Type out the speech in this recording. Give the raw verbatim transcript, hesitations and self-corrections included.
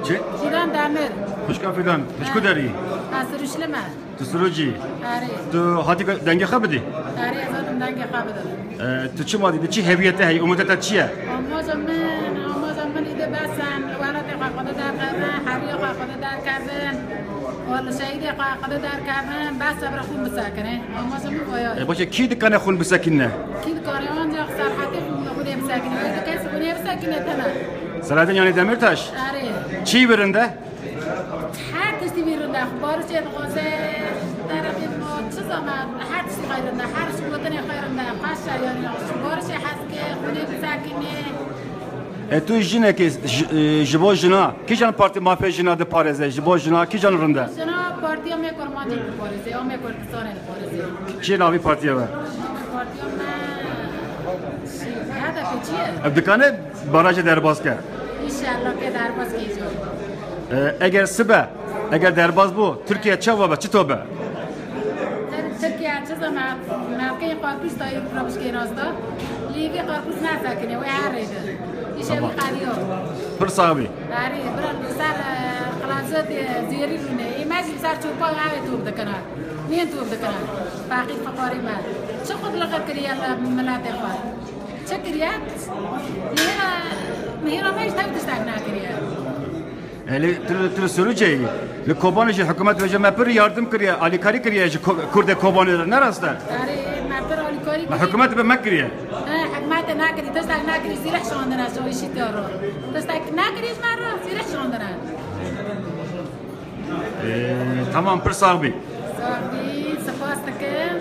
Çi? Fîdan Demir. Xwişka Fîdan, tu ji ku derî? Ez Rûşlim me. Tu Sirûcî? Erê. Tu hatî dengê xwe bidî? Erê, ez hatim dengê xwe bidim. E, tu çima dî? Tu çi heviyê te heye? Umûdê te çi ye? Amaza min, amaza min îdî bes in. Welatê xwe xwedî derkevin, heriya xwe xwedî derkevin. Wele şehîdê xwe xwedî derkevin. Bes e, bira xûn bisekine. Amaza min waya ye. E, baş e, kî dikane xûn bisekîne? Kî dikane ancak Serhatê xûn xwedî bisekine. Wê kes xûnê bisekine tene. Selahattin, yanî Demirtaş? Erê. Çi wî rind e? Her tiştî wî rind e. Barişê dixwaze, terefê ma, çi zana, her tiştî xwe rind e. Her ji gotinê xwe rind e. Paşa yanî, ji barişê hez dike, xûnê bisekine. E, tu jinekî ji, e, ji bo jina, kîjan partî mafê jina diparêze, ji bo jina kîjan rind e? Jina partiya me kurmancî diparêze, ya me Kurdistanê diparêze. Çi navî partiya we? Partiya me, şey, H D P çi ye? Ev dikane barajê derbas ke? Înşallah ke derbas kê. E, eger sibe, eger derbas bû, Tirkiye çawa be, çito be? Tir-, Tirkiye çi zana, mevkeyê xwe kuş dayî rewşkê rasta. Lîvî xwe kuş nasekine, wê her rê de. Îşe wî Tamam. qediyo. Pir sax bî. Erê, bira li ser, e, qilazê de zêrî rûne. Ê me jî li ser çopa gavê top dikine. Nîn top dikine. Feqîr fiqarê me. Çi xwe diliqe kiriye li miletê xwe? Çi kiriye? Nihêra, nihêra me ji tev tiştek nekiriye. E, lê tu, tu li Sirûcê yî. Li Kobanê jî hikûmet ve ji me pir yardim kiriye, alîkarî kiriye ji Ko-, Kurdê Kobanê re, ne rast e? Erê, me pir alîkarî Me kiriye. hikûmet bi me kiriye. He, hikûmetê nekirî, tiştek nekirî, zîreh şandine ji wî şîtiya re. Tiştek nekirî ji me re, zîreh şandine. E, tamam, pir sax bî. Sax bî, spas dikim.